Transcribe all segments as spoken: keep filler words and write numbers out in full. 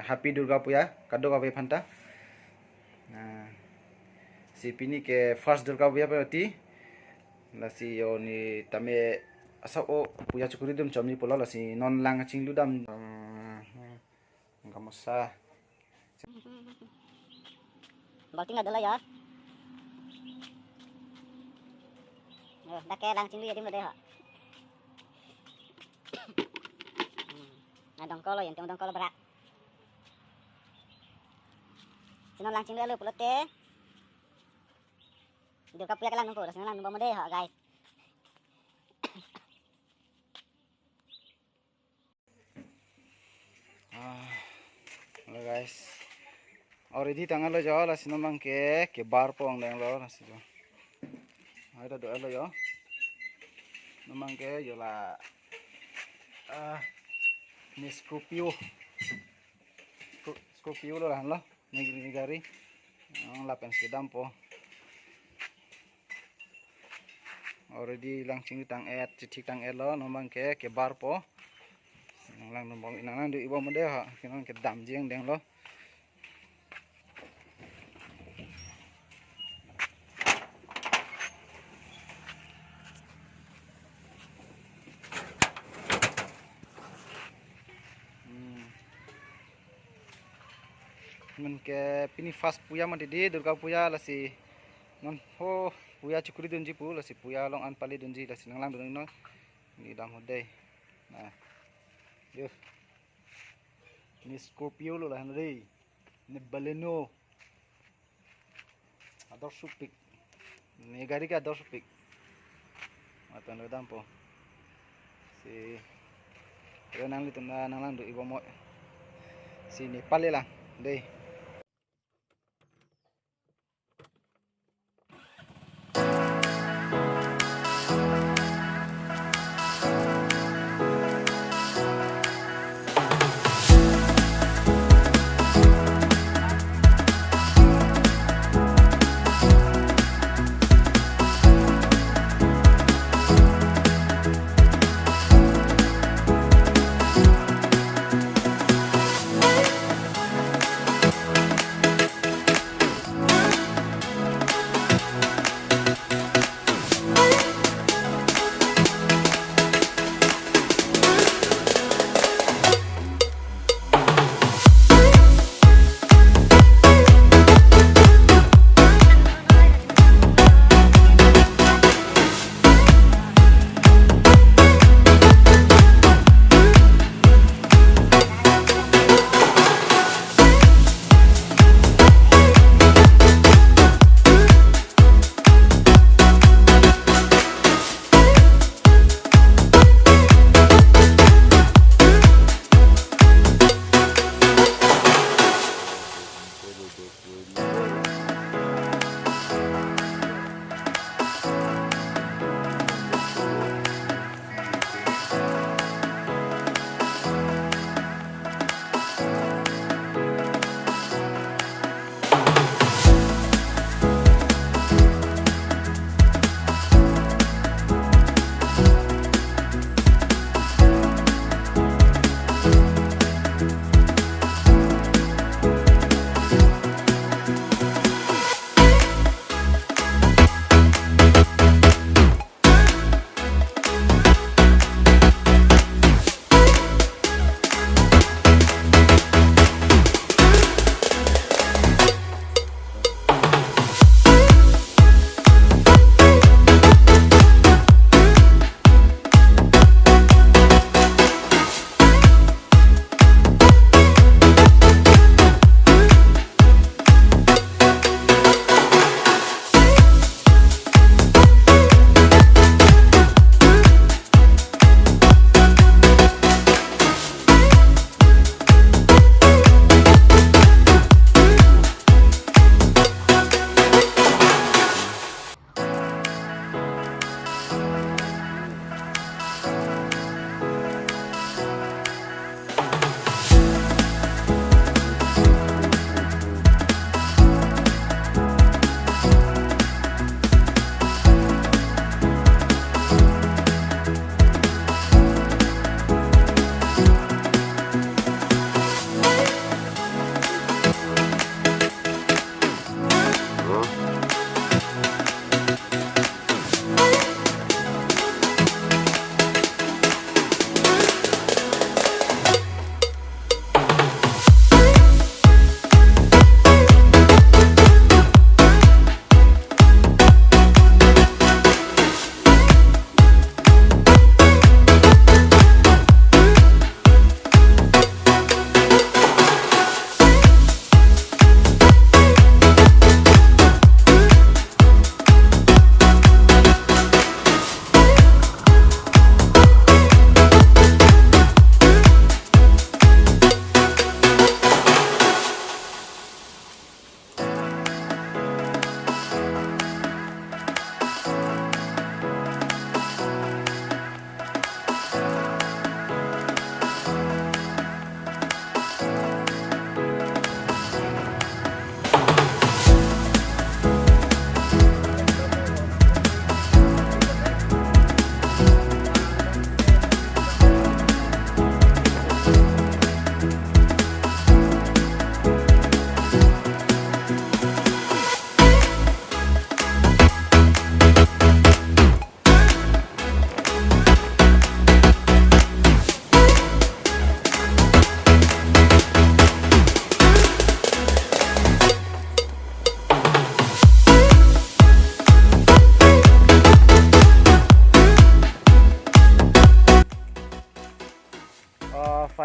Happy Durga Puja kadokave aphanta. Ah, si pini ke first Durga Puja pati. Lasi yo ne tame asap o puja chekuri dun chomji pulo, lasi non lang chingludam. Hmm, gamosa. Balting ada la ya. Yo, dak ke lang chinglu adim lo dei ho. Hmm. Na dongkol lo, yang tong dongkol lo berak. Si non lang chinglu alu pulote. Durga Puja kelang nungko, si non lang nungko mo dei ho, guys. Ah, halo guys. Already tanglo jo, lasi non abang ke kebarpo angdeng lo, lasi jo. Aida do-etlo jo. Non abang ke jo la, ah, ne Scorpio. Sco-, Scorpio lo lahenlo. Ne gari, ne gari. Ang lapen si dampo. Already lang chingtang-et, chithiktang-etlo, non abang ke kebarpo. Nang langdun bom, nang langdun-ik bom dei ho, ke non kedamji angdeng lo. Hmm. Amen ke pini first puja mati dei, Durga Puja, lasi non ho puja chekuri dunji pu, lasi puja along an pali dunji, lasi nang langdun non. Ne dam ho dei. Nah. Yo. Ne Scorpio lo lahen dei. Ne Baleno. Ador supik. Ne gari ke ador supik. Matan lo dampo. Si, yo nanglitum na nang langdun-ik bom mo. Si ne pali lang dei.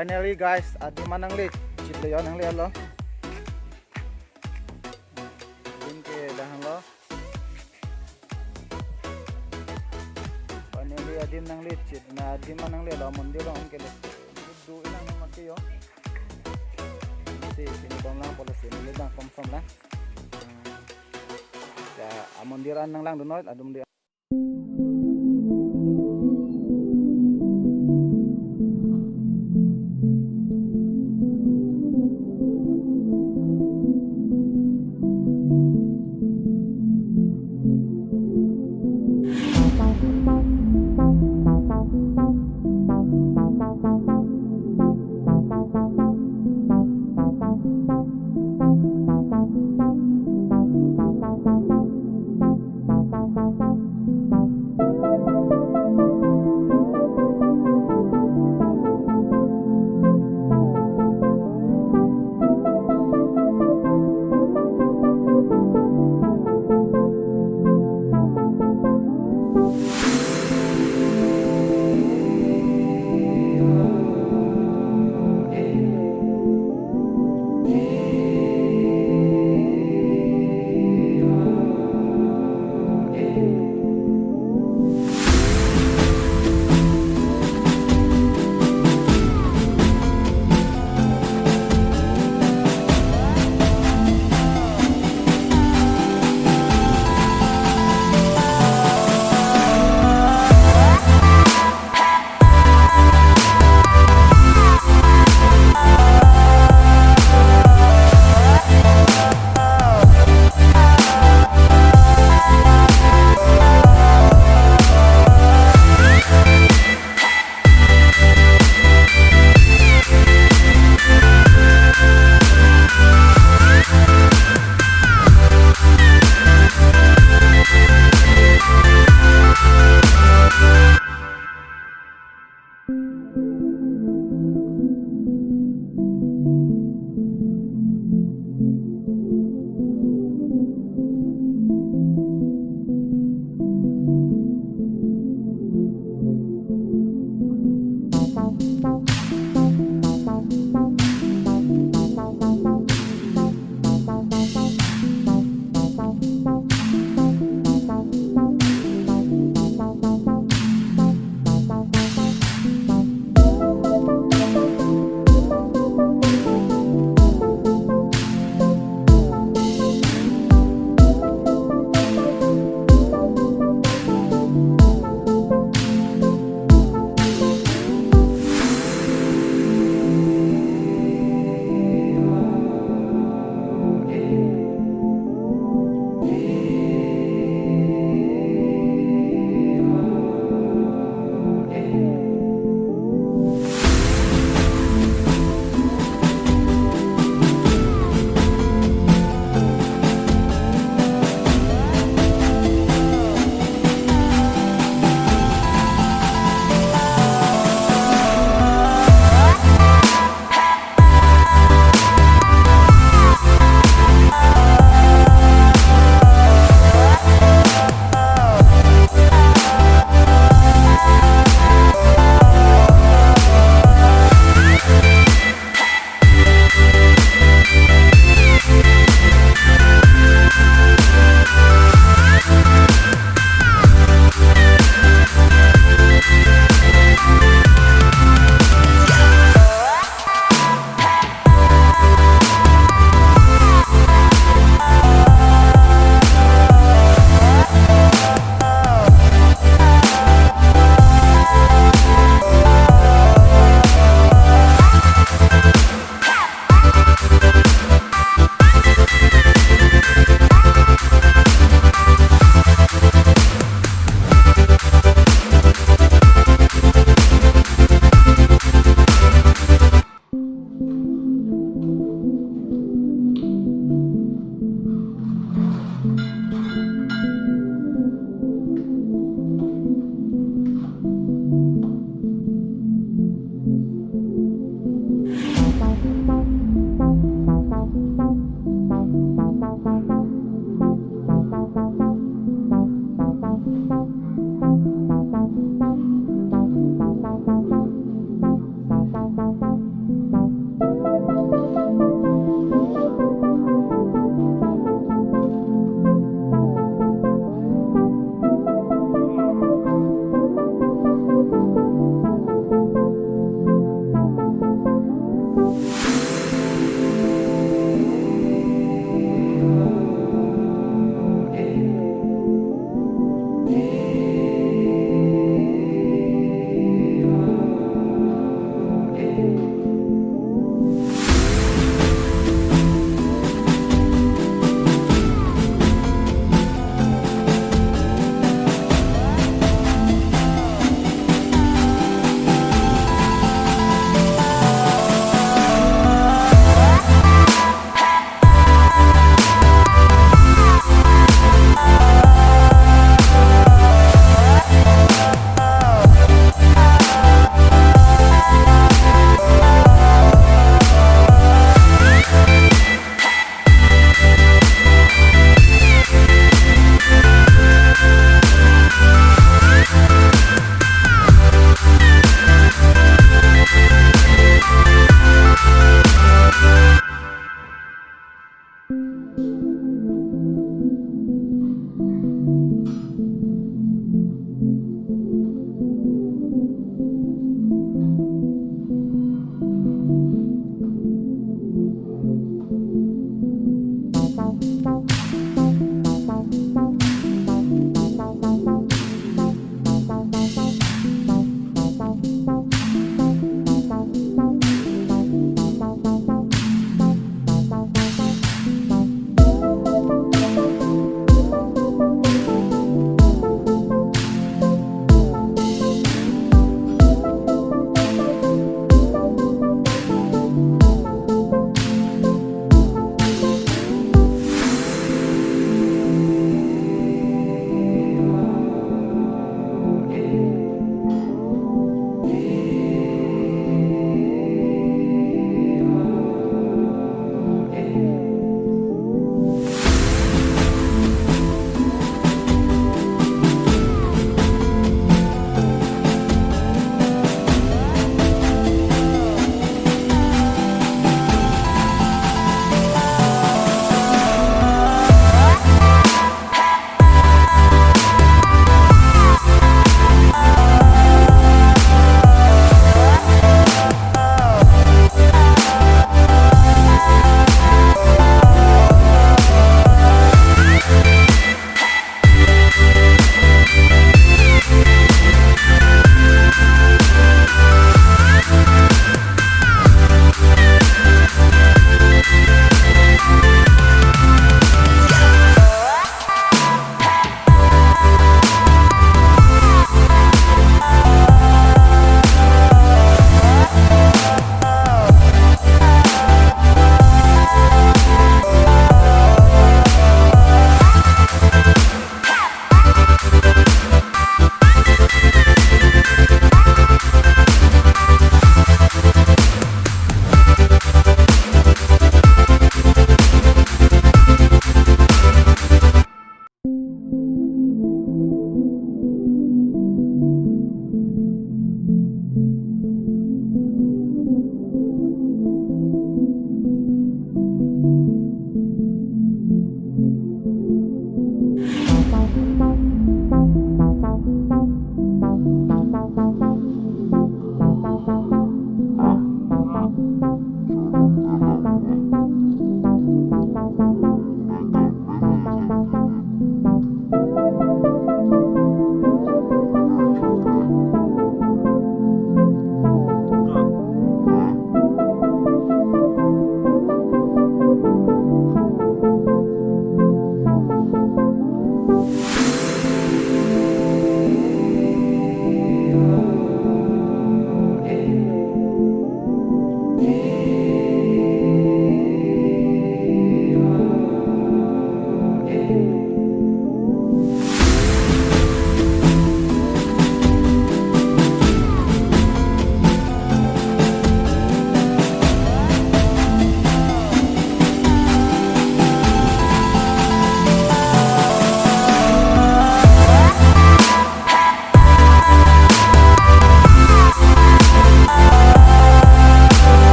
Finally guys, adim an nangle chit le yo, nangle lo. Adim ke dak lo. Finally adim nangle chit, na adim an nangle lo, mondir along ke le. Du ilang ma ke yo. Si, sini bom lang polo sini le bang kom som lang. Ya, amondir an nanglang dunoi, adim di